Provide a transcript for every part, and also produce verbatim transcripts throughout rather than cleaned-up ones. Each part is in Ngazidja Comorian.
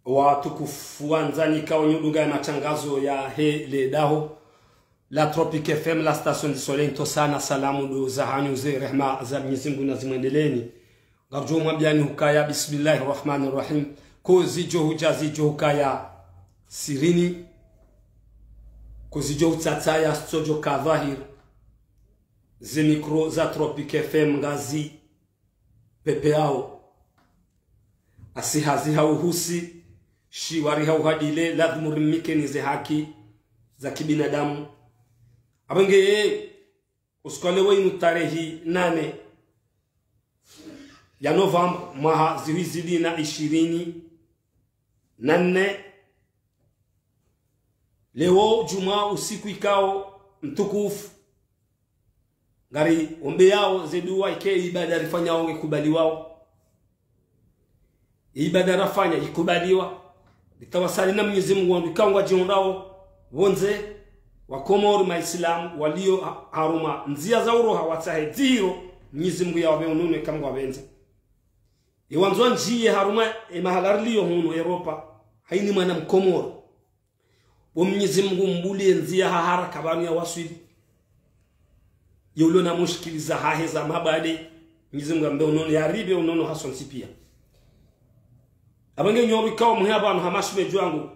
Watukufu wandzani ikao nyi udunga ye matangazo yahe le daho la Tropic F M, la station du soleil, ntsosa na salamu ndo zahanyu ze rehema za Mwenyezi Mungu nazimwendeleeni. Ngarudjo mwambiani hukaya, bismillahi rahmani rahim. Ko zidjo hudja zidjo hukaya sirini, ko zidjo hutsatsaya zitsodjo ka dhwahir, ze mikro za Tropic F M ngazi pepeao. Asi hazi ha uhusi, shiwari ha uhadile, ladhimu rimnikeni ze haki za kibinadamu. Abenge ye, usiku wa leo inu tarehi nane ya novembre, mwaha zihwi zili na ishirini na nne. Leo djumwa usiku ikao mtukufu. Ngari ombeyao ze dua ike ibada rifanyao nge kubaliwao. Ibada rafanya ikubaliwa. Ritawasali na Mwenyezi Mungu wandru ikao ngwadjihundrao pvondze, wa Komori, maislamu walio ha-, harumwa ndzia za uroha watsahe dziro, Mwenyezi Mungu yawapve unono ikao ngwapvendze. Iwandzo ndjiye harumwa e mahala rilio hunu Europa, haina mwana mkomori. Bo Mwenyezi Mungu mbulie ndzia ha haraka pvanu ya waswili. Ye ulio na mushkili zahahe za mabade, Mwenyezi Mungu yampve unono, yaripve unono hasontsi pia. Abenge nyoro ikao mhea pvanu ha mashemedji wangu,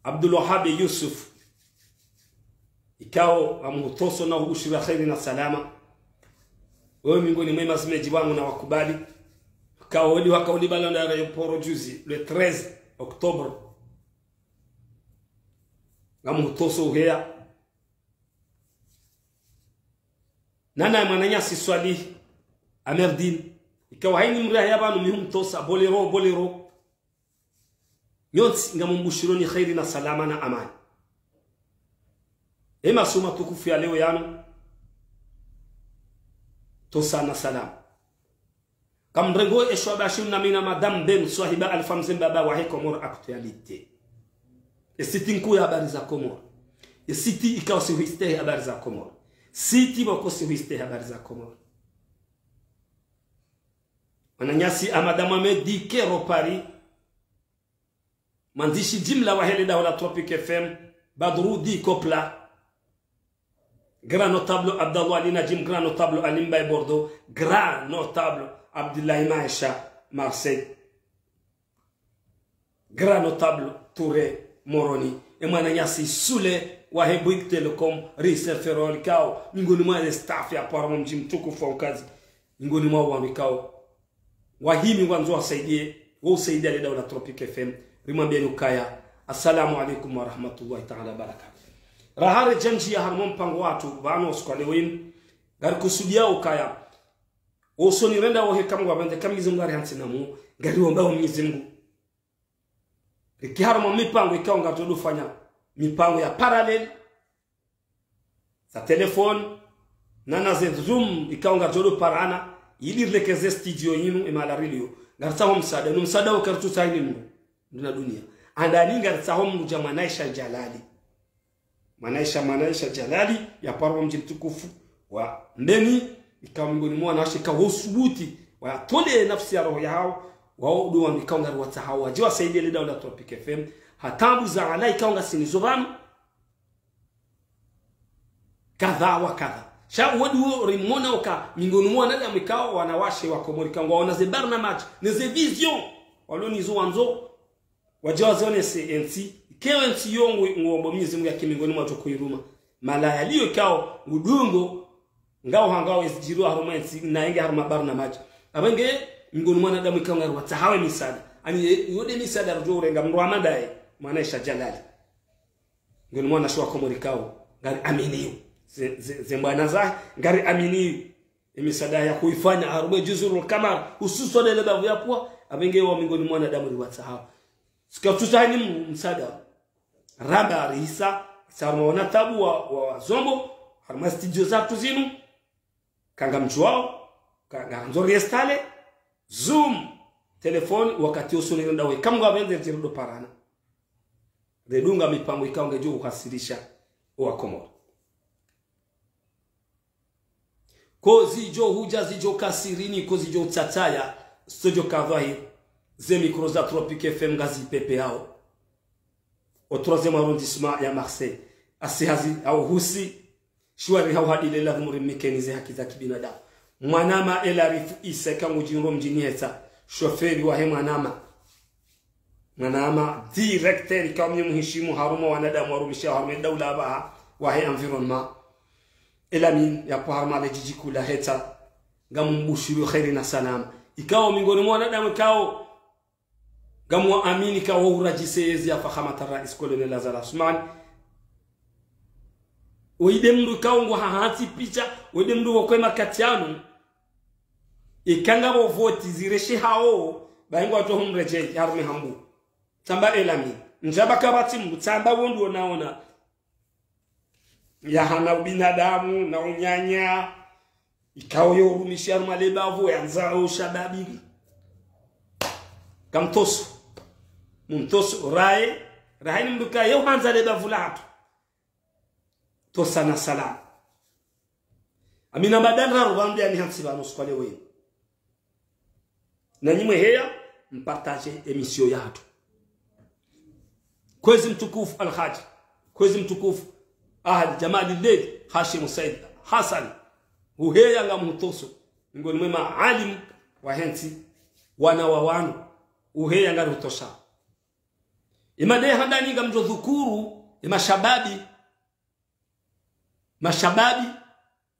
Abdul Wahab Yusuf, ikao ngamhutsoso na hubushira kheri na salama. Wewe miongoni mwa mashemedji wangu na wakubali. Ikao weli waka ulibala na aéroport juzi, le treize octobre. Ngamhutsoso uhea. Nana mwananyasi Swalih Amerdin. Ikao haina mdru yahea pvanu mi humtsosa, Bolero, Bolero. Nyontsi ngamumbushironi kheri na salama na amani. E masihu matukufu ya leo yanu, ntsosa na salama. Kamrengo eshwa bashi na mina madame Ben Swahiba Alpha Mze Mbaba wahe Comores Actualité. E site nkuu ya habari za Comores. E site ikao si huistehe habari za Comores. Site boko si huistehe habari za Comores. Mwananyasi Ahamada Mohamed Kero Paris. Mwandzishi jimla wahe le daho la Tropic F M, Badru Di Kopla. Grand notable Abdallah Ali Najim, grand notable Ali Mbaye Bordeaux, grand notable Abdoulaye Maesha Marseille. Grand notable Touré Moroni. E mwananyasi Sule wahe Bouygues Telecom, Rue Saint Ferréol ikao miongoni mwa le staff ya paro mdji mtukufu wa Ukazi. Miongoni mwa wanu ikao wahimi wandzo wasaidie, wo usaidia le daho la Tropic F M. Rimwambieni ukaya, assalamu alaikum wa rahmatullahi ta'ala wa barakatuh. Raha redjandjiya harumwa mpango watru pvanu usiku wa leo inu, ngarikusudia ukaya, osoni renda wohe ikao ngwapvendze, ikao Mwenyezi Mungu ari hantsi namu, ngariomba wo Mwenyezi Mungu. Riki harumwa mipango ikao ngaridjo ufanya mipango ya parallèle, za téléphone, nana ze Zoom ikao ngaridjo parana, ili rilekeze studio yinu e mahala rilio. Ngaritsaho msaada, no msaada wo karitsutsaha haina mdru, mdru na dunia. Handani ngaritsaho mdru dja Mwanaisha Jalali. Mwanaisha, Mwanaisha Jalali, ya paro mdji mtukufu wa Mbeni, ikao miongoni mwa wanawashe ikao wo usubuti, wayatole nafsi ya roho yahao, wao ndo wanu ikao ngariwatsahao, wadje wasaidie le daho la Tropic F M, ha taabu za ala ikao ngasinazo pvanu, kadha wa kadha. Sha wo ndo wo rimona uka miongoni mwa wanadamu ikao wanawashe wa Komori ikao ngwaona ze barnamaj, ne ze vision, walo nizo wandzo, wadje wazionese entsi, ikao entsi yo ngu-, ngombo Mwenyezi Mungu yake miongoni mwa wadjo kuiruma. Mahala yalio ikao, udungo, ngao hangao ezidjiri harumwa entsi, na enge harumwa barnamaj. Abenge, miongoni mwa wanadamu ikao ngariwatsahao e misaada. Ani, e, yo nde misaada ridjo urenga mdru hama ndaye, Mwanaisha Jalali. Miongoni mwa wanawashe wa Komori ikao, ngariaminio. Ze, ze, ze mbwana zahe, ngariaminio. E misaada ya kuifanya harumwa e Juzurul Kamar, hususwani ele bavu ya pvwa, abenge wa miongoni mwa wanadamu riwatsahao. Sika tsutsaha haina mdru msaada. Ramba rihisa, sa harumwa wana taabu wa, wa, wa zombo, harumwa studio zatru zinu, kangamdjuao, ka-, ngandzo riinstalle, Zoom, téléphone, wakati osoni renda wohe ikao ngwapvendze ridjo parana. Redunga mipango ikao ngedjo uhasirisha wa Komori. Ko zidjo hudja zidjo ka sirini, ko zidjo utsatsaya, zitsodjo ka dhwahiri. Ze micro za Tropic F M ngazipvepveyao. Au troisième arrondissement ya Marseille. Asi hazi, au husi, shiwari hau hadile lazimu rimnikeni ze haki za kibinadamu. Mwanama El Arif Issa eka ngudjindro mdjini Hetsa. Shoferi wahe Mwanama. Mwanama, directeur, ikao mi muhishimu harumwa wanadamu warumishao harumwa daula apvaha, wahe environnement. El Amin, yapvo harumwa le djidji kuu la Hetsa, ngamumbushiriyo kheri na salama. Ikao miongoni mwa wanadamu ikao, ngamwaamini ikao uradjise yezi ya Fakhamat Rais Colonel Azali Assoumani. Oyi nde mndru ikao nguhahantsi picha, oyi nde mndru wokwe makati yanu. Eka ngapvo voti zireshehao, bahi ngwatso humredjeyi, harumwa hambu. Tsamba El Amin. Ndjaba kapvatsi mndru, tsamba wondru onaona. Yahana ubinadamu, na unyanya. Ikao yo urumishi harumwa le bavu, yandzao ushababi. Kamtoso. Mumtoso, raye, raye ni mndru ikao ye uhandza le bavu lahatru. Tosa na salama. Amina badala rubambi ani hantsi pvanu siku wa leo. Na nyi mweheya, mpartage émission yahatru. Kwezi mtukufu Al Hadji, kwezi mtukufu Ahadi Jamali Ledi, Hashim Said Hassan, uheya ngamhutoso, miongoni mwa maalimu wahe ntsi, wana wa wanu, uheya ngarihutosao. Ye mada ya handani ngamdjo dhukuru, ye mashababi, mashababi,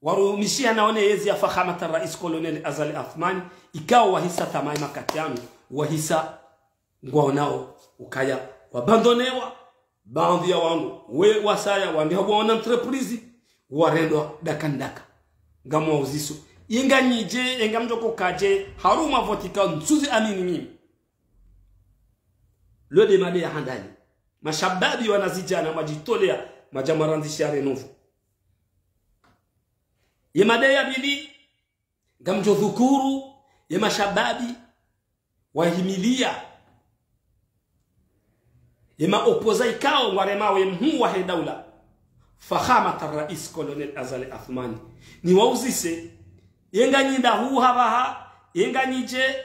warumishiha na one yezi ya Fakhamat Rais Colonel Azali Assoumani, ikao wahisa tamayi makati yanu, wahisa ngwaonao ukaya wabandonewa, baadhwi ya wanu, we wasaya, wandihwa waona entreprise, warendwa daka ndaka. Ngamwauziso. Inga nyi dje, inga mdjo koka dje, harumwa voti ikao ntsuzi amini mimi. Lo nde mada ya handani. Mashababi wanazidjana mwadjitolea, mwadja mwarandzisha renouveau. Ye mada ya pvili, ngamdjo dhukuru, ye mashababi, wahimilia, ye ma opposants ikao ngwaremao ye mhuu wahe daula. Fakhamat Rais Colonel Azali Assoumani. Niwauzise, ye nganyi ndahu hapvaha, ye nganyi dje,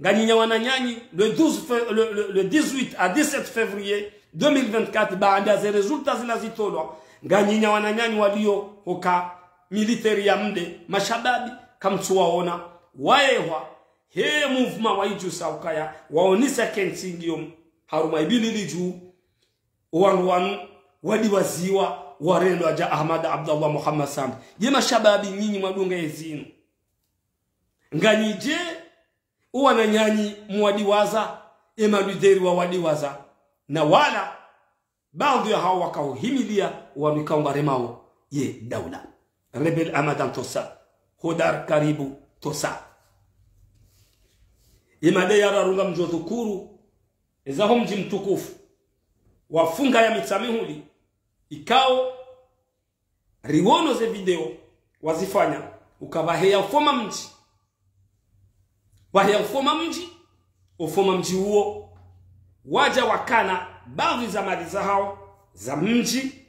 nganyi nya wananyanyu, le douze fe-, le, le, le dix-huit à dix-sept février deux mille vingt-quatre, baanda ze résultats zila zitolwa, nganyi nya wananyanyu walio hoka militaire ya mde, mashababi, kamtsuwaona, wayehwa, he mouvement wayidjusa ukaya, waonesa kentsi ngiyo harumwa ibili lidju, owandru wanu, wadiwaziwa, warendwa dja Ahmad Abdallah Mohamed Sambi. Ye mashababi nyinyi mwadunga yezinu. Nganyi dje, owananyanyu mwadiwaza, ye malideri wawadiwaza. Na wala, baadhwi yahao wakauhimilia, wanu ikao ngwaremao ye daula. Rebel Ahmad Antosa, Hodar Karibu Tosa. Ye mada ya raru ngamdjo dhukuru, eza ho mdji mtukufu, wafunga ya Mitsamihuli, ikao, riwono ze video wazifanya, uka pvaheya ufoma mdji. Pvaheya ufoma mdji, ufoma mdji uwo. Wadja wakana baadhwi za mali zahao, za mdji,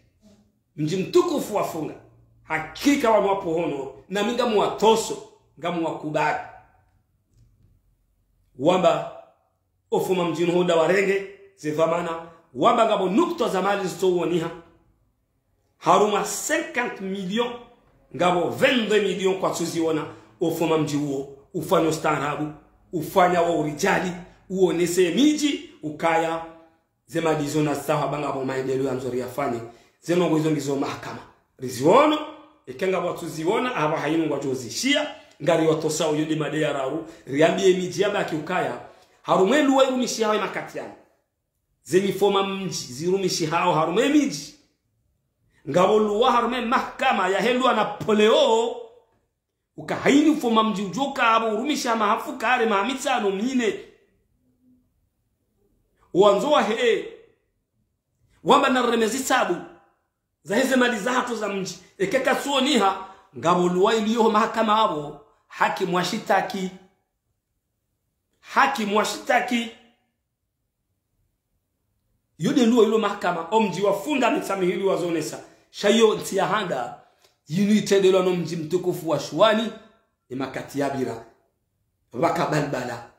mdji mtukufu wafunga. Hakika wanu wapvo hono, na mi ngamwatoso, ngamwakubali. Wamba, ofoma mdji unu hoda warenge, ze dhwamana, wamba ngapvo nukta za mali zitsowoniha. Harumwa cinquante millions, ngapvo vingt-deux millions kwatsuziona, ofoma mdji uwo, ufanya ustaarabu, ufanya wa urijali, uonese midji, ukaya, ze mali izo na zitsaha ba ngapvo maendeleo yandzo riyafanye, ze ndrongoo izo ngizo mahakama. Riziono, eka ngapvo watsuziona, apvaha inu ngwadjozishiya, ngariwatosao yo nde mada ya raru, riambiye midji yabaki ukaya, harumwa ye loi irumishihao ye makati yanu. Ze nyifoma mdji, zirumishihao harumwa ye midji. Ngapvo loi harumwa ye mahakama yahe loi Napoléon, uka haini ufoma mdji udjoka apvo urumisha maha fukare maha mitsano mine. Wandzo wahe, wamba na reme zitsabu, zaheze mali zahatru za mdji, eka katsuoniha, ngapvo loi iliyo ho mahakama apvo, hakimu washitaki. Hakimu washitaki. Yo nde loi ilo mahakama, omdji wafunga Mitsamihuli wazonesa. Sha iyo ntsi ya handa, yinu itrendelwa no mdji mtukufu wa Shuwani, ye makati yapvira. Pvaka balbala.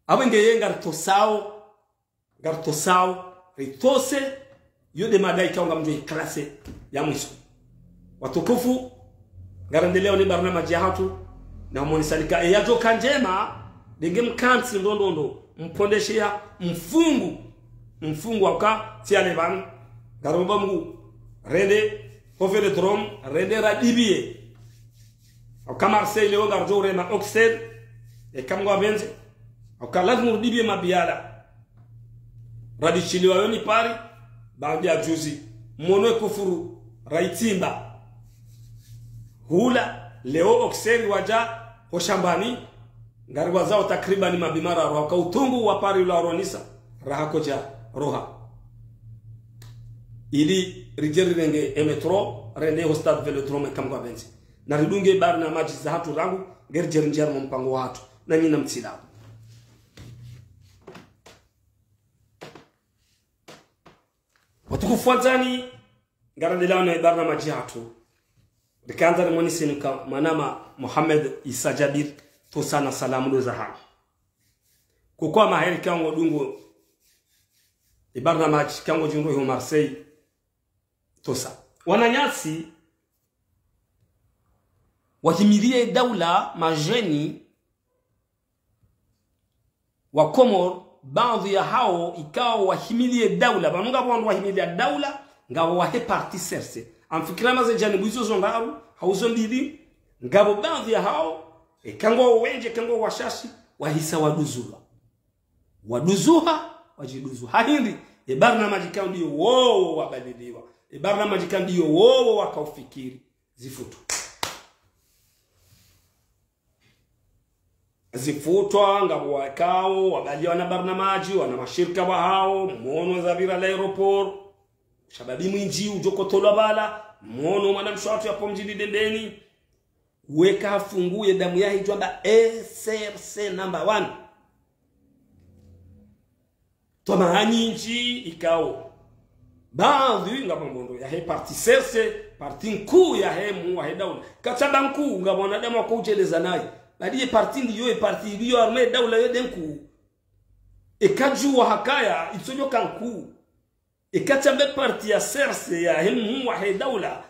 Apvo ngeye ngaritosao, ngaritosao, ritose, yo nde mada ikao ngamdjo iklase ya mwiso. Watukufu, ngarendeleo ne barnamaji yahatru, na umonisani ka, e yadjoka ndjema, ndenge mkantsi ndrongoo, mpondesheya, mfungu, mfungu wauka, tsi ale pvanu, ngaromba Mngu, rende, ho Vélodrome, rende radibiye. Hauka Marseille leo ngaridjo urema Auxerre, eka Mngu apvendze. Hauka lazimu ridibiye mabiyala. Radishiliwa yo ni Paris, baanda ya juzi. Mwono e kufuru, raitsimba. Hula, leo Auxerre wadja, ho shambani, ngariwazao takribani mabi mararu, hauka utungu wa Paris ula uronesa, raha kodja, roha. Ili ridje rirenge e métro, rende ho stade Vélodrome eka Mngu apvendze. Na ridunge barnamaji zahatru rangu, ngeridje rinjie harumwa mpango wahatru. Na nyinyi mtsilawe. Watukufu wandzani, ngarendeleo ne barnamaji yahatru. Rikandza rimoniseni ka mwanama Mohamed Issa Djabir, tosa na salamu ndo zahangu. Kuko maha eri kango dungo, e barnamaji kango djundro ho Marseille, tosa. Wananyasi, wahimiliye daula, madjeni, wa Komori, baadhwi yahao, ikao wahimiliye daula, pvanu ngapvo wandru wahimiliya daula, ngapvo wahe parti C R C. Amfikira maze djanibu izo zo ndraru, hau zo mbili, ngapvo baadhwi yahao, eka ngwao wendji, eka ngwao washashi, wahisa waduzulwa. Waduzuha, wadjiduzuha. Hindri, e barnamaji ikao ndiyo wowo wabadiliwa. E barnamaji ikao ndiyo wowo wakaufikiri. Zifutwa. Zifutwa, ngapvo wakao, wabaliwa na barnamaji, wana mashirika wahao, mwono zapvira l'aéroport. Shababi mwindji, udjo kotolwa pvala, mwono mwanamshe wahatru yapvo mdjini Dembeni. Weka hafungu ye damu yahe idjwamba S R C number one. Twamaa nyindji ikao. Baadhwi ngapvo mbondo yahe parti C R C, parti nkuu yahe mhuu wahe daula. Katsamba nkuu ngapvo wanadamu wako udjeleza nayi. Badi ye parti ndiyo, ye parti iliyo harumwa ye daula yo nde nkuu. Eka djuwa hakaya, itsodjoka nkuu. Eka tsambe parti ya C R C yahe mhuu wahe daula,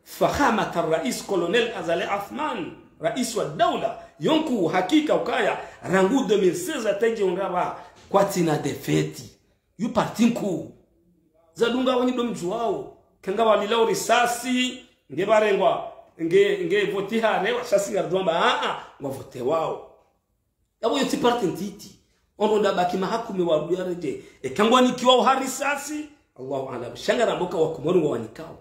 Fakhamat al-Rais Colonel Azali Assoumani, rais wa daula, yo nkuu hakika ukaya, rangu deux mille seize hata idje undra pva, kwatsina défaite. Yo parti nkuu. Zadunga wanyi ndo mdjuwao. Eka ngapvalilao risasi, ngepvarengwa, nge, nge voti hare, washasi ngaridjwamba, a, a, ngwavotewao. Yapvo yo tsi parti ntiti. Ondro ndabaki mahakume wa ruya redje. Eka ngwanikiwao ha risasi, Allahu aalam. Sha ngaramba uka wakomori ngwawanikao.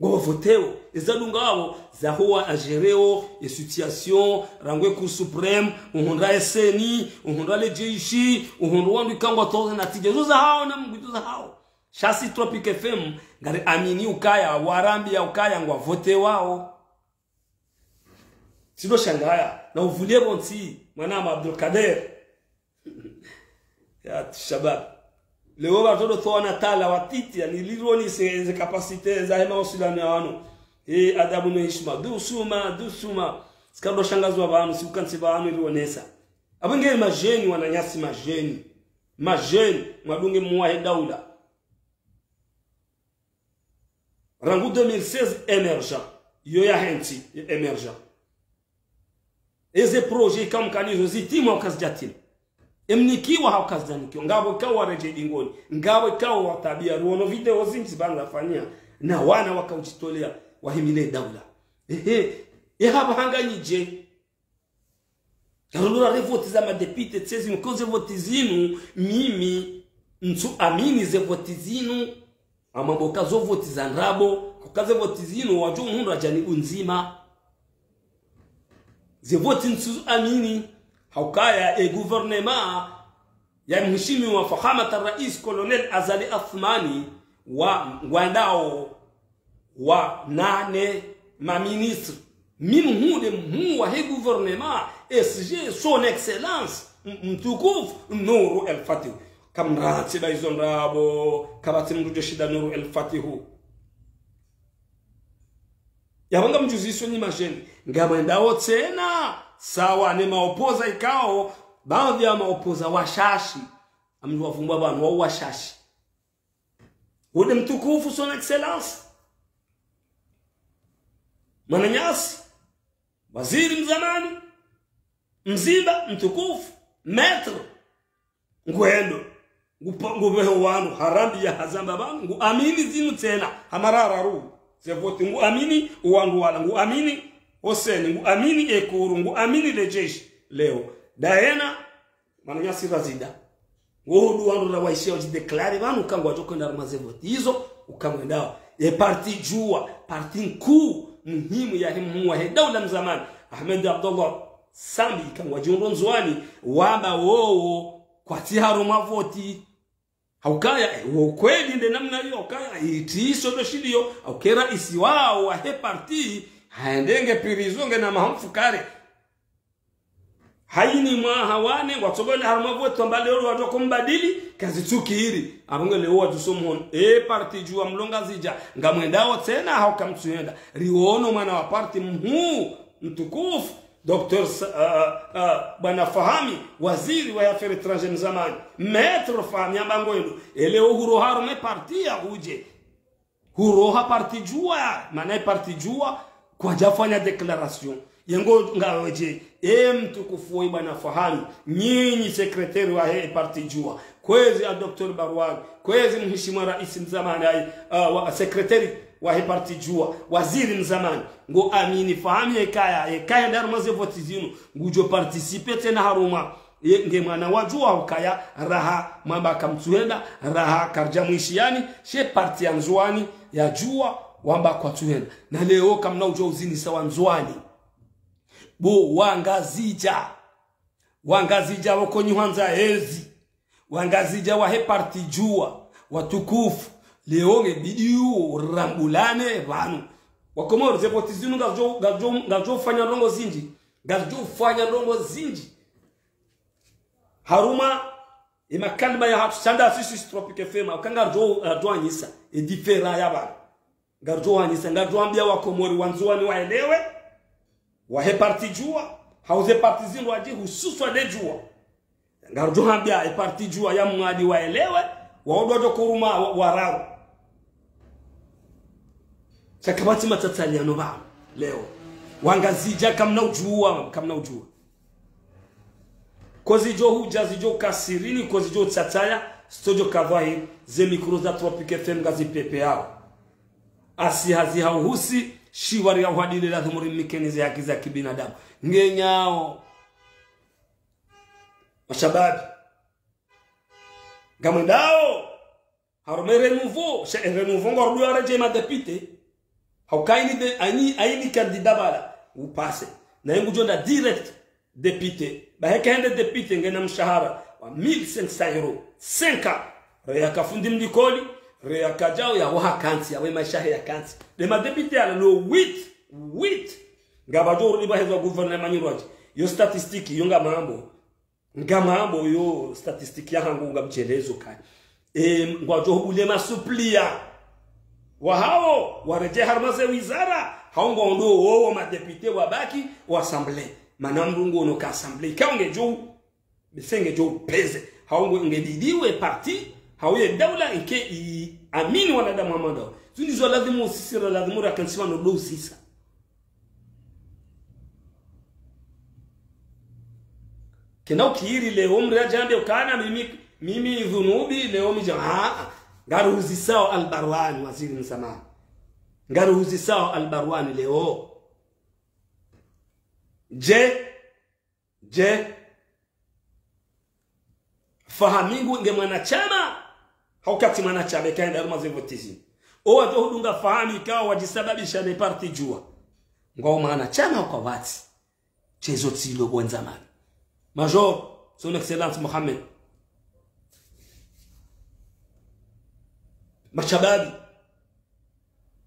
Ngwavoteo. Ezadungao, zaho wa agéreo, e situation, rangu e Cour suprême, uhundra e C E N I, uhundra le jeshi, uhundra wandru ikao ngwatoza na tija. Zo zahao na Mngu, zo zahao. Sha si Tropic F M, ngari amini ukaya, warambiya ukaya, ngwavotewao. Tsi ndo shangaya, na uvulie pvontsi, mwanama Abdulkader. Ya, shabab. Leo pvatsodo towa na tala watiti, yani lironi se, ze capacité, zahe mawasiliano ya wanu. E, adabu no hishima. Dusuma, dusuma. Tsikado shangazwa pvanu, si ukantsi pvanu ilionesa. Apvo nge madjeni, wananyasi madjeni. Madjeni, mwadunge mhuu wahe daula. Rangu deux mille seize émergent. Yo yahe ntsi, émergent. Eze projet ikao mkanizo zitimu hau kazidjatimu. Emnikiwa hau kazidjanikiwa. Ngapvo ikao waredjei dingoni. Ngapvo ikao watabiya. Ruono video zindji pvanu zafanyia. Na wana wakaudjitolea. Wahimile daula. Ehe. Eha pvahanganyidje. Karolora ze voti za madepite, tse zinu, ko ze voti zinu, mimi, ntsu amini ze voti zinu, amambo ka zo voti za ndrabo, hauka ze voti zinu, wadjo uhundra djanibu ndzima. Ze voti ntsu amini, haukaya e gouvernement, ya mheshimiwa Fakhamat al-Rais Colonel Azali Assoumani, wa ngwandao, wa nane maministre. Mimi hunde mhuu wahe gouvernement, S G, son excellence, m-, mtukufu, Nour El Fath. Kamratsi ba izo ndrabo, kapvatsi mndru djo shinda Nour El Fath. Yapvo ngamdjuziso nyi madjeni, ngamwendao tsena, sawa ne maopoza ikao, Baadhwi ya maopoza washashi, amdru wavumbwa pvanu wa washashi. Wude mtukufu, son excellence, mwananyasi, waziri mzamani, mzimba, mtukufu, maître, nguhendo, ngupa-, ngupveho wandru, harambiya hazamba pvanu, nguamini zinu tsena, hamara raru, ze voti, nguamini owandru wala, nguamini oseni, nguamini ekuru, nguamini le jeshi. Leo, dayena, mwananyasi Razida. Ngohudu wandru rawaishiya wadjidéclaré pvanu uka ngwadjo hwenda harumwa ze voti izo, uka ngwendao. E parti Juwa, parti nkuu, muhimu yahe mhuu wahe daula mzamani, Ahmed Abdallah Sambi, uka ngwadjo ndo Ndzuwani, wamba wowo, kwatsi harumwa voti. Haukaya, eh, wo ukweli nde namna iyo, haukaya, itsi iso ndo shiliyo, hauka raisi wawo wahe parti, haendenge prison ngena maha mfukare. Hayini mwaha wane, ngwatsogole harumwa voti wamba leo wadjo kombadili, kazitsukiri. Apvo nge leo wadjuso mhono. E parti Juwa mlo Ngazidja, ngamwendao tsena, hauka mtsuhenda. Riwono mwana wa parti mhuu, mtukufu, docteur Sa-, ah, ah, ah, bwana Fahami, waziri wa affaires étrangères mzamani. Maître Fahami amba ngwendo. E leo huro harumwa e parti ya udje. Huroha parti Juwa, mana e parti Juwa, kwadjafanya déclaration. Yengo ngawedje, e mtukufu we bwana Fahami, nyinyi secrétaire wahe parti Juwa. Kwezi a docteur Barwani, kwezi mheshimiwa raisi mzamani ayi, ah, wa, secrétaire wahe parti Juwa, waziri mzamani. Ngoamini Fahami ekaya, ekaya nda harumwa ze voti zinu, ngudjo participer tsena harumwa. Ye, nge mwana wa Juwa ukaya, raha, mwamba kamtsuhenda, raha, karidja mwishiyani, she parti ya Ndzuwani, ya Juwa, wamba kwatsuhenda. Na leo kamna udjo uzinisa wa Ndzuwani. Bo, wa Ngazidja. Wa Ngazidja woko nyuhandza ezi. Wa Ngazidja wahe parti Juwa. Watukufu. Leo nge bidi uwo, rambulane, pvanu. Wa Komori, ze voti zinu ngazidjo, ngazidjo, ngazidjo fanya ndrongo zindji. Ngazidjo fanya ndrongo zindji. Harumwa, e makalima ya hatru, shanda sisi Tropic F M, uka ngaridjo, ngaridjo hanyisa, e différence ya pvanu. Ngaridjo hanyisa, ngaridjo ambiya wa Komori wa Ndzuwani waelewe, wahe parti Juwa, hau ze parti zindru wadji hususwa nde Juwa. Ngaridjo hambiya e parti Juwa ya Mwali waelewe, wawo ndo wadjo kuruma wa, wararu. Sha kapvatsi matsatsaliyano pvanu, leo. Wa Ngazidja kamna udjuwa, kamna udjuwa. Ko zidjo hudja zidjo kasirini, ko zidjo tsatsaya, zitsodjo ka dhwahiri, ze mikro za Tropic F M ngazipvepveyao. Asi hazi hauhusi, shiwari ya uhadili lazimu rimnikeni ze haki za kibinadamu. Ngenyao. Mashababi. Ngamwendao. Harumwa e renouveau, sha e renouveau ngwarudu waredjeye madéputé. Hauka hayini de, hayini, hayini candidat pvala, upase. Naye ngudjo enda direct député. Bahi eka hende député ngena mshahara wa mille cinq cents euros. Cinq ans. Reyaka fundi mlikoli, reyaka djau ya waha kantsi, ya we maesha he ya kantsi. Nde madéputé yala lo huit, huit. Ngapvadjo urudi pvahezwa gouvernement nyirwadji. Yo statistique, yo ngamambo. Ngamambo yo statistique yahangu ngamdjelezo kani. E, ngwadjo hule masupliya. Wahawo, waredjeye harumwa ze wizara, hau ngwandro wowo madéputé wabaki, wa assemblée. Mana mdru nguono ka assemblée. Ka ungedjo, bese ngedjo peze. Hau nge, ngedidiwe parti, hau ye daula ike iamini wanadamu wa mwando. Zinu zo lazimu usisira, lazimu rakantsi wano ndo usisa. Kena ukiri leo mdru yadjambe ukana mimi, mimi dhunubi leo midja. Ah, ah. Ngaruhuzisao Albarwani, waziri mzamani. Ngaruhuzisao Albarwani leo. Je, je, Fahami ngu nge mwanashama, hauka tsi mwanashama, eka hende harumwa ze voti zinu. Owadjo hudunga Fahami ikao wadjisababisha ne parti Juwa. Ngwao mwanashama hauka watsi. Shezo tsilo bo ndzamani. Major, Son Excellence Mohamed. Mashababi.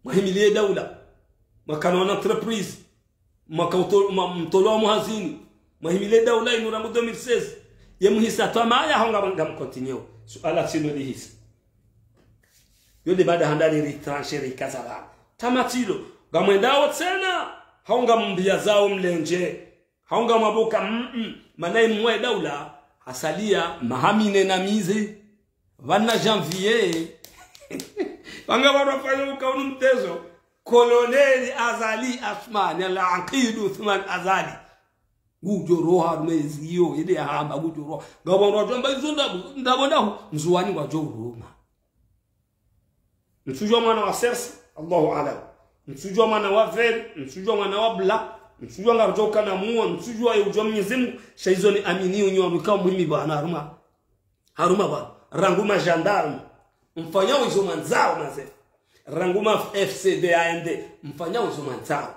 Mwahimiliye daula. Mwakana wana entreprise. Mwaka uto-, mwa-, mtolo wa muhazini. Mwahimile daula inu rangu deux mille seize. Ye muhisa twamaya hau ngamcontinueo. Suala tsilo lihisa. Yo nde baada handani ritranche rikaza ba. Tama tsilo. Ngamwendao tsena. Hau ngamwambiyazao mlendje. Hau ngamwamboka, mm, mm. Mana imwe daula. Hasalia maha mine na mize. Pvanu janvier. Pvanga pvanu wafanya uka unu mtezo. Colonel Azali Assoumani, Al-Aqid Assoumani Azali. Ngudjo roha harumwa ezi iyo, ede yahamba ngudjo roha. Ngapvo wandru wadjo amba izo ndrabo, ndrabo ndahu, Ndzuwani ngwadjo uruma. Ntsudjuwa mwana wa serse, Allahu a'lam. Ntsudjuwa mwana wa vert, ntsudjuwa mwana wa blanc, ntsudjuwa ngarudjo kana muo, ntsudjuwa ye udjuwa Mwenyezi Mungu, sha izo ni amini unyo wika muhimi pvanu harumwa. Harumwa pvanu. Rangu ma gendarme, mfanyao izo mwandzao mazefu. Rangu ma F C D A N D, mfanyao izo mwandzao.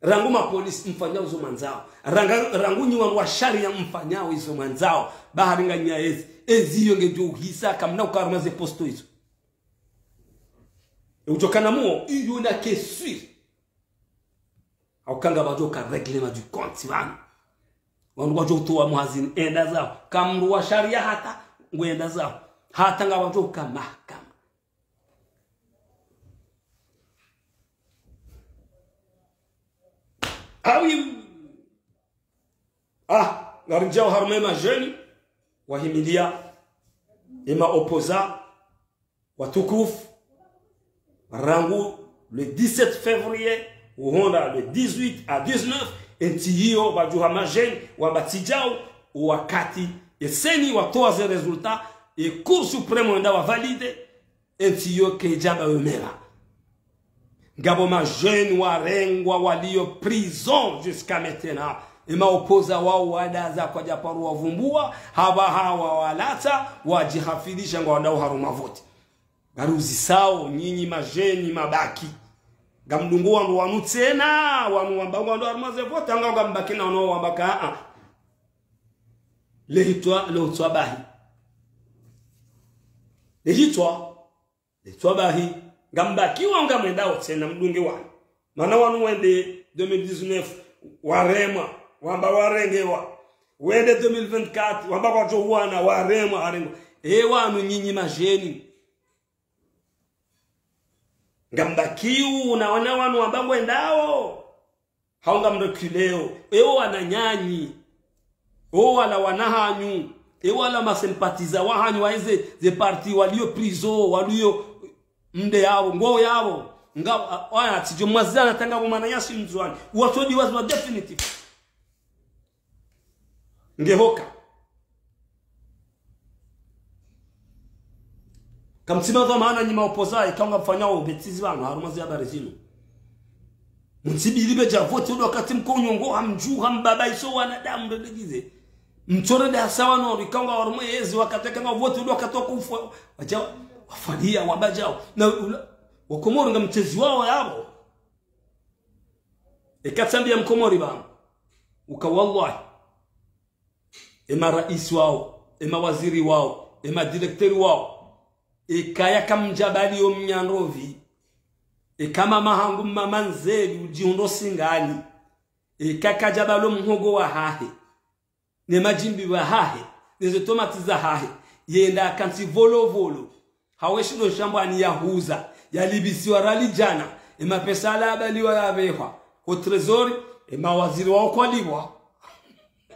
Rangu ma police mfanyao izo mwandzao. Ranga, rangu nyi wandru wa sharia mfanyao izo mwandzao. Ba hari nganyina ezi. Ezi iyo ngedjo uhisa kamna uka harumwa ze poste izo. E udjo kana muo, iyo na ke sûr. Hauka ngapvadjo ka règlement du compte pvanu. Wandru wadjo utowa muhazini, enda zaho. Kamdru wa sharia hata, ngwenda zaho. Hata ngapvadjo ka mahakama. Ah oui. Ah, ngarimdjao harumwa ema jeunes, wahimilia, ema opposants, watukufu, rangu le dix-sept février, uhonda le dix-huit à dix-neuf, entsi iyo, pvadjuha ma jeunes, wamba tsi djao, wakati, e CENI, watowa ze résultats, e Cour suprême wenda wa valider, entsi iyo kedjamba yo mera. Ngapvo ma jeunes warengwa walio prison jusqu'à maintenant. Ema opposants wao wadaza kwadja paro wavumbua, hapvaha wawalatsa, wadjihafilisha ngwandao harumwa vote. Ngariuzisao, nyinyi ma jeunes mabaki. Ngamdungo wandru wanu tsena, wanu wamba ngwandao harumwa ze vote, anga ngambaki na wanu wamba ka, ah, ah. Lehitswa, lehitswa bahi. Lehitswa. Letswa bahi, ngambakiwa ngamwendao tsena mdunge wanu. Mana wanu wende deux mille dix-neuf, waremwa, wamba warengewa. Wende deux mille vingt-quatre, wamba kwadjo wana, waremwa, warengwa. E wanu nyinyi ma jeunes. Ngambakiwa na wana wanu wamba ngwendao. Hau ngamreculeo, ewo wananyanyu, ewo wala wana hanyu, ewo wala ma sympathisants wahanyu wa eze, ze parti walio prison, walio mde yapvo, ngo yapvo, nga, a, wana, tsidjo mwazana tanga pvo mwananyasi Mndzuwani, watsodi waziwa définitif. Nge hoka. Kamtsima dhwamana nyi ma opposants, eka ngamfanyao bêtises pvanu, harumwa ze habari zinu. Mtsibili bedja vote, ndo wakati mko unyongo, hamdju, hambaba iso wanadamu, mbebegize. Mtsore da sawa no, eka nga harumwa ezi, wakati eka nga vote, ndo wakati wakufa, wadja, wafaliya, wabadjao. Na ula, Wakomori ngamtsezi wao yapvo. Eka tsambiya Mkomori pvanu. Uka wallahi. Ema raisi wao, ema waziri wao, ema directeur wao. Eka yakamdjabali yo mnyandrovi. Eka mama hangu mama nzeli udjihundro Singani. Eka kadjabalo mhogo wahahe. Ne madjimbi wahahe. Ne ze tomati zahahe. Yenda akantsi Volovolo. Hawe shindo shambwani yahuza, yalipvisiwa rali djana, emapesa yala yabaliwa yapvehwa ho trésor, emawaziri wao kwalipvwa.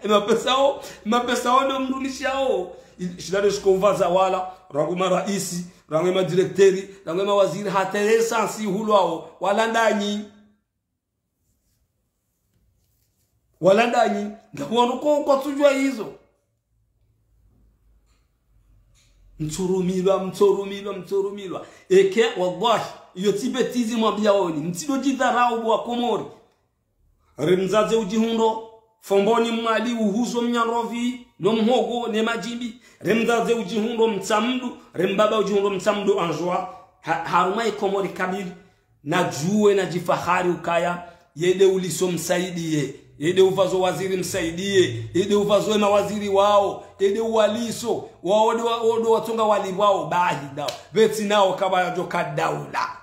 Emapesa yao, emapesa yao ndo mrunishiyao. I, shilale shikouvaza wala, rangu maraisi, rangu emadirekteri, rangu emawaziri, hata essence ihulwao, wala ndanyi. Wala ndanyi, ngapvo wanu ko, kwatsudjuwa izo. Mtsurumilwa, mtsurumilwa, mtsurumilwa. Eke, wallahi, iyo tsi bêtise mwambiyaoni, mtsindo djidharau bo Wakomori. Remdzadze udjihundro Fomboni Mwali uhuzo mnyandrovi, no mhogo, ne madjimbi. Remdzadze udjihundro Mtsamdu, rembaba udjihundro Mtsamdu Anjwa. Ha, harumwa Ikomori kabili. Nadjuwe nadjifahari ukaya, yende uliso msaidiye, yende upvazo waziri msaidiye, yende upvazo emawaziri wao, yende uwaliso, wao ndo wa, ndo watsonga walipvwao, bahi ndao. Pvetsi nao kapvayadjo ka daula.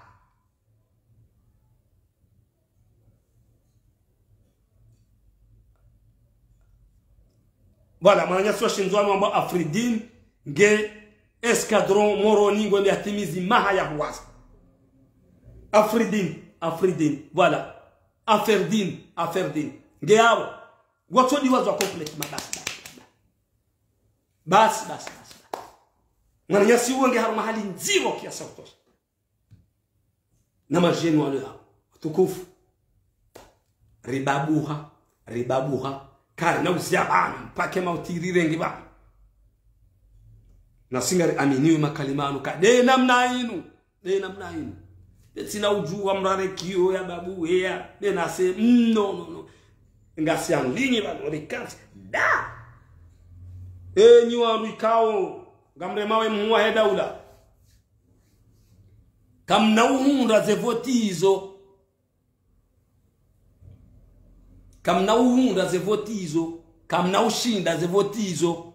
Voilà, mwananyasi wa Shindzuwani wambwa Afridine, nge Escadron Moroni, ngwembe yatimizi maha ya huwaza. Afridine, Afridine, voilà. Aferdine, Aferdine. Nge yapvo. Watsodiwazwa complètement, basi, basi, basi. Basi, basi, basi, basi. Mwananyasi uwo nge harumwa hali ndziro kiasi ya kutosha. Na madjeni walo yao. Watukufu. Ribabuha, ribabuha. Karina uzia bana, mpaka mauti rirenge bana. Na si ngari aminiwe makalima yanu ka. Nde namna inu. Nde namna inu. Nde tsina udjuwa mrare kiyo ya babu weya. Nde nase, mm, no, no, no. Ngasi ya ndinyi bana, rikantsi. Da! Enyi wanu ikao, ngamremawo mhuwa he daula. Kamna uhundra ze voti izo. Kamna uhundra ze voti izo. Kamna ushinda ze voti izo.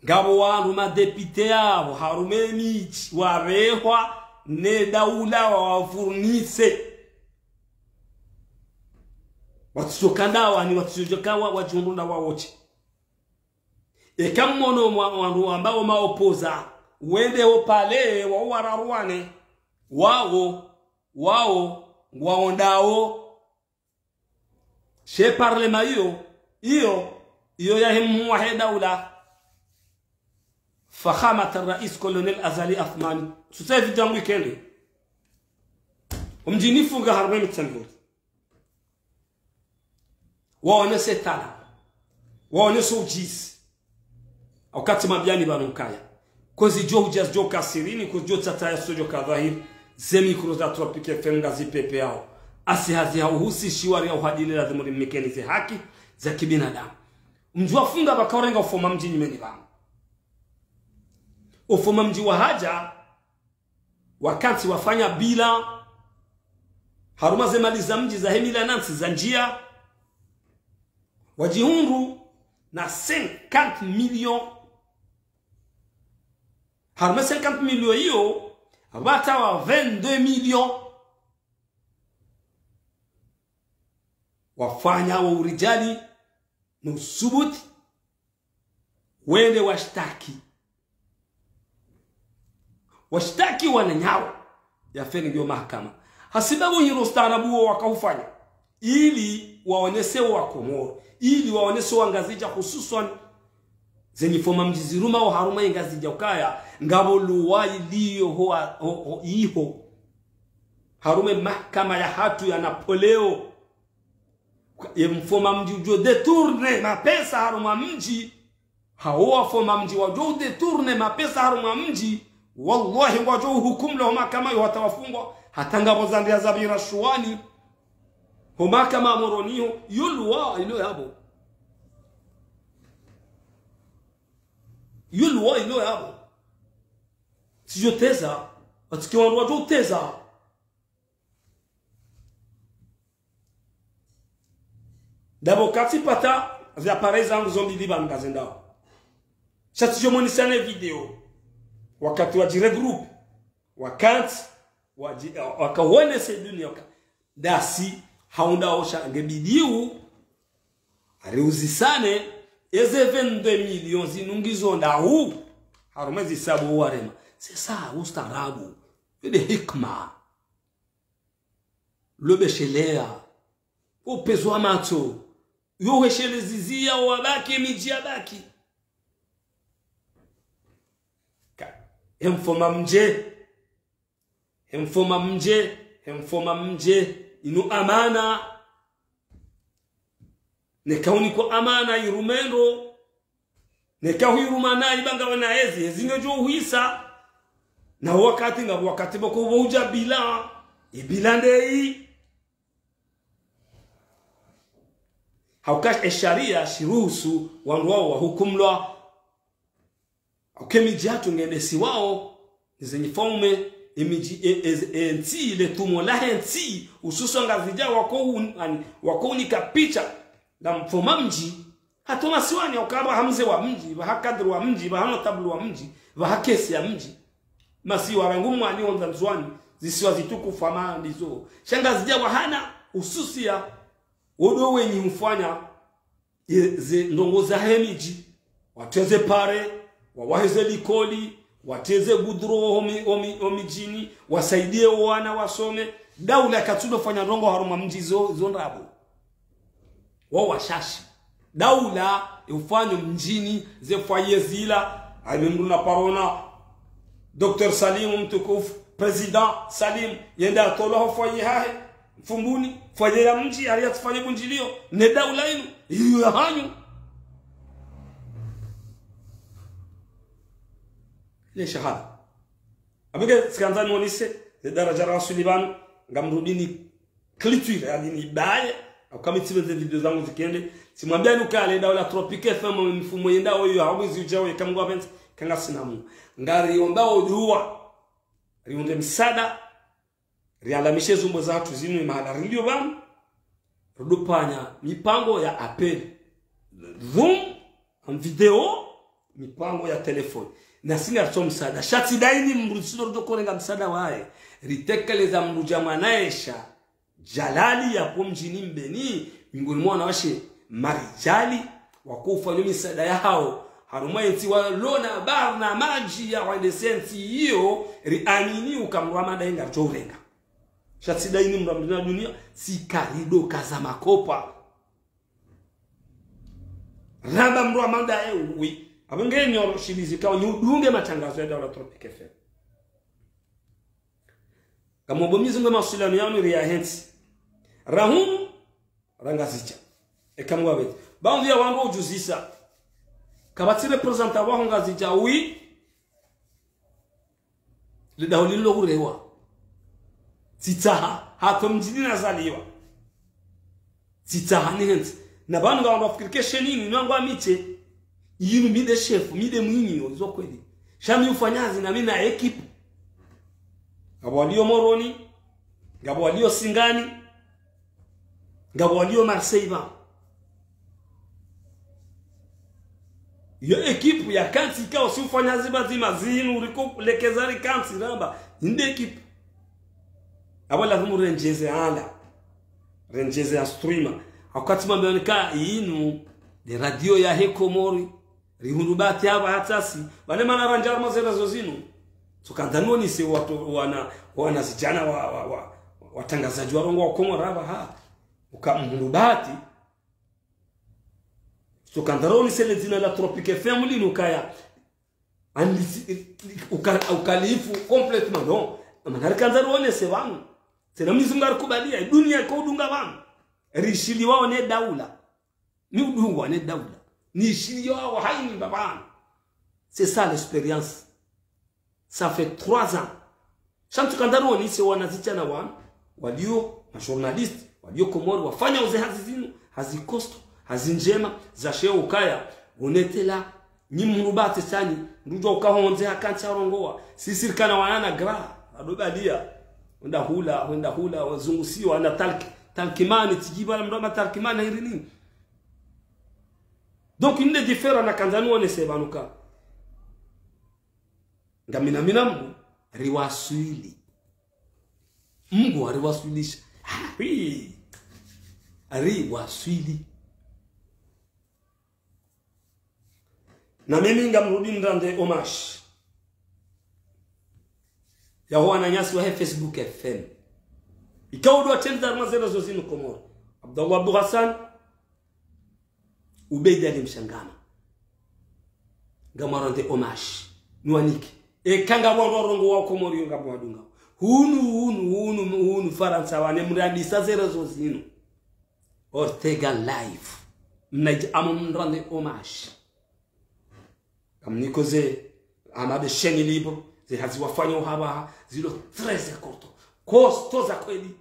Ngapvo wandru madepite yapvo, harumwa emidji, warehwa ne daula wawafurnise. Watsudjoka ndawa ni watsudjoka wa, wadjihundru ndawa wontsi. Eka mmono mwa, wandru wambao maopoza, wende opvale, wao wararuwane, wao, wao, ngwaondawo. She parlema iyo, iyo, iyo yahe mhuwa he daula. Fakhamat rais Colonel Azali Assoumani. Sasa hivi tangu ikende. Omdjini funga harumwa mitsango. Waonese tala. Waonese udjisi. Wakati mabiyani banu nkaya. Kozi djo hudja zidjo kasirini, kozi djo tsataya sodjo kadhahiri. Ze mikro za Tropic F M ngazipvepveyao. Asi hazi ha uhusishiwa ri ya uhadili lazimu rimnikeni ze haki za kibinadamu. Mdji wa Funga pvaka urenga ufoma mdji nyumeni pvanu. Ufoma mdji wahadja, wakantsi wafanya bilan, harumwa ze mali za mdji zahe mila na ntsi zandjia, wadjihundru na cinquante millions. Harumwa cinquante millions iyo, pvwatawa vingt-deux millions. Wafanya wo urijali, no usubuti, wende washtaki. Washtaki wananyawo, ya feni ngiyo mahakama. Hasibabu hindru ustaarabu wo wakaufanya. Ili waonese wa Komoro. Ili waonese Wangazidja hususwan. Zenyi foma mdji zirumao harumwa Ngazidja ukaya. Ngapvo luwa iliyo ho, ho, ho, iho. Harumwa mahakama yahatru ya Napoleo. Ye mfoma mdji udjo détourner mapesa harumwa mdji. Hawo wafoma mdji wadjo détourner mapesa harumwa mdji. Wallahi ngwadjo uhukumlwa ho mahakama yo hata wafungwa. Hata ngapvo zandria zapvira shuwani. Ho mahakama Moroni ho. Yo luwa ilo yapvo. Yo luwa ilo yapvo. Tsidjo teza. Watike wandru wadjo teza. Ndapvo katsipata ze appareil zangu zo mbili pvanu ngazendao. Sha tsidjo monisane video. Wakati wadji regroupe. Wakantsi, wadji, wakaonese dunia waka. Ndasi, haundra osha nge bidiu. Ari uzisane, eze vingt-deux millions zinu ngizo ndahu. Harumwa ezi hisabu warema. C'est ça, ustaarabu. Yo nde hikma. Lobesheleya. Upvendze wa matso. Yo hwesheleze ziya wabaki, midji yabaki. Ka, he mfoma mdji. He mfoma mdji. He mfoma mdji. Inu amana. Neka unikwa amana irume ndro. Neka huiruma nayi ba ngawe na ezi, ezi ngedjo uhisa. Na wakati ngapvo wakati pvoko pvo udja bilan, ibilan ndeyi. Hauka esharia shiruhusu wandru wao wahukumlwa. Hauka emidji yahatru ngendesiwao, ni zenyi faume, emidji, e, e, e, entsi, le tumo lahe ntsi, hususwa Ngazidja wako un-, ani, wako unika picha, la mfoma mdji, hata masiwani, hauka pvaha mze wa mdji, pvaha kadri wa mdji, pvaha notable wa mdji, pvaha kesi ya mdji. Masiwa rangu Mwali hondza Ndzuwani, zisiwa zitukufu hama ndizo. Sha Ngazidja wahana, hususia, wo ndo wenyi hufanya, ye, ze ndrongoo zahe midji, watreze pare, wawahe ze likoli, watreze gudro omi, omi, omidjini, wasaidie owana wasome. Daula katsudo fanya ndrongoo harumwa mdji zo, zo ndrabo. Wao washashi. Daula Ufanyo mdjini, ze foyer zila, ayi mndru na parona, Docteur Salim mtukufu, Président Salim, yende atolwa ho foyer hahe, Mfumbuni, foyer ya mdji, hari yatsifanye bundjilio, ne daula inu, iyo ya hanyu. Le shahada. Abenge, tsikandza nionese, ze daraja rasuli pvanu, ngamrudini culture, yani nibaye, au kama tsibe ze video zangu zikende, tsimwambia nukale, daula Tropic F M, mfumo yenda oyo, hawezi ujao, yeka Mngu apvendze, kanga sinamu. Ngariomba oduwa, riunde msaada, rialamishe zumbo zatru zinu mahala rilio pvanu, rudupanya mipango ya appel. Zoom, en vidéo, mipango ya téléphone. Na singa tso msaada. Sha tsi daini mndru sido rudo korenga msaada waye. Ritekeleza mndru dja Mwanaesha Jalali ya po mdjini Mbeni, miongoni mwa wanawashe marijali, wakufanya misaada yahao. Harumwa entsi walona barnamaji ya wende sentsi iyo, riamini uka mndru wa mada inga tso urenga. Sha tsi daini mndru wa mdina dunia, tsi karido kaza makopa. Ramba mndru wa mada ewi. Abenge nyo shilizi kao ni udunge matangazo ya daula Tropic F M. Ngamomba Mwenyezi Mngu mawasiliano yanu ri ya hentsi. Rahunu, ra Ngazidja. Eka Mngu apvendze. Baadhwi ya wandru ujuzisa. Kapvatsi représentant waho Ngazidja, oui. Lidaho lilo hurewa. Tsitsaha, hata mdjini nazaliwa. Tsitsaha ni hentsi. Na pvanu nga wandru wafikiri ke sheni ni nangwa miche. Yinu mi nde shefu, mi nde mwinyi, yo, izo kweli. Sha mi ufanya hazi na mi na équipe. Ngapvo walio Moroni, ngapvo walio Singani, ngapvo walio Marseille pvanu. Yo équipe ya kantsi ikao si ufanya hazi pvadzima zinu, riko lekeza ri kantsi ramba, inde équipe. Apvo lazimu rendjeze ala. Rendjeze ya streamer. Wakati mambe onika inu, nde radio yahe Komori. Rihundru bahati apva hatsasi. Pvale mana randja harumwa ze réseaux zinu. Tsukandza nionese watu, wana, wanazidjana wa, wa, wa, watrangazadji warongowa Komori apva ha. Uka mhundru bahati. Tsukandza rionese le dzina la Tropic F M linu kaya. Andisi, uka-, ukalifu complètement, non. Mana rikandza rionese pvanu. Tsena Mwenyezi Mngu arikubalia, dunia iko udunga pvanu. Rishiliwao ne daula. Ni udungwa ne daula. Nishiliwao haini mbapvanu. C'est ça l'expérience. Ça fait trois ans. Sha ntsukandza rionese wanazidjana wanu, walio majournaliste, walio Komori, wafanyao ze hazi zinu, hazi costaud, hazi ndjema, za sheo ukaya, wonetela, nyi mhundru bahati sani, ndudjwa uka hondze hakantsi harongowa, sisi rikana wana na gra, adobalia, wenda hula, wenda hula, wazungusiwa, na talki, talkimani, tsidjiba la mndru amba talkimani, hiri nini. Donc, inde différent nakandza nionese pvanu ka. Ngamina mina Mngu, riwaswili. Mngu ariwaswilisha. Ari. Ariwaswili. Na mimi ngamrudi nirande hommage. Yaho wananyasi wahe Facebook F M. Ikao ndo watrendza harumwa ze réseaux zinu Komori. Abdallah Abdou Hassan, Ubeid Ali Mshangama. Ngamwarande hommage. Niwanike. Eka ngapvo wandru warongowa Komori yo ngamwadunga. Hunu, hunu, hunu, hunu, Farantsa wane mrandisa ze réseaux zinu. Ortega Live. Mnaidja amo mrande hommage. Kamniko ze, ama be chaîne libre, ze hazi wafanya uhapvaha, zilo très costaud. Costaud za kweli.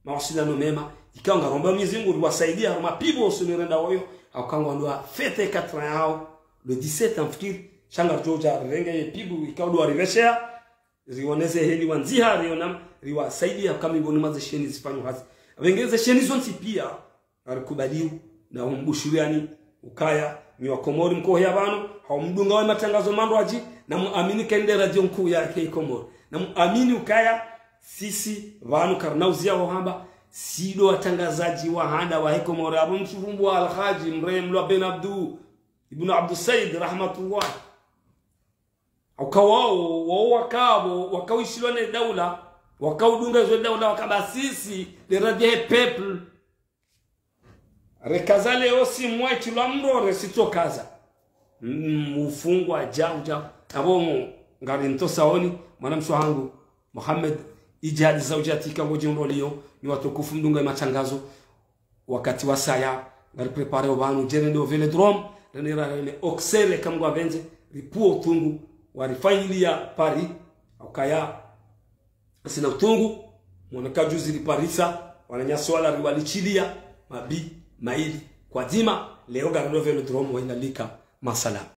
Mawasiliano mema, ikao ngaromba Mwenyezi Mngu, riwasaidia, harumwa pibu osunirenda woyo, hauka ngwandwa fête quatre ans yao, le dix-sept en fikiri, sha ngaridjo udja rirenge ye pibu, ikao ndo wariveshea, rionese heli wandziha, riona, riwasaidia, hauka miboni mwa ze chaîne zifanyo hazi. Apvenge ze chaîne zontsi pia, arikubaliu, na umbushuriani, ukaya, nyi wa Komori mkohea pvanu, hau mdunga wa matangazo mandrwadji, na muamini kende radio nkuu ya ke Komori. Na muamini ukaya, sisi, pvanu karina uzia wo hamba, si ndo watrangazadji wa handa wahe Komori, apvo msufumbu wa Alhaji, mrehemlwa Ben Abdou, Ibn Abdou Said, rahmatullah. Hauka wao, wao wakapvo, wakaoishilwa ne daula, wakaodunga izo daula, wakamba sisi, le radio he peuple. Rekaza leo si mwa itulwa mro resitso kaza. Mm, ufungwa, jau, jau. Abo ngari ntosaoni, mwanamshe hangu, Mohamed, idjihadi za udjatika ngo jimro liyo, ni watukufu mdunga matangazo, wakati wasaya, ngari préparé o pvanu, djere ndo Vélodrome, rene ra rene oksere kamgwa benze, ripuo utungu, warifanyiliya pari, ukaya, asina utungu, mwana kajuzi riparisa, wananyasi wala riwalishiliya, mabi, maili, kwa dzima, leo ngari ndo Vélodrome, wainalika, masalam.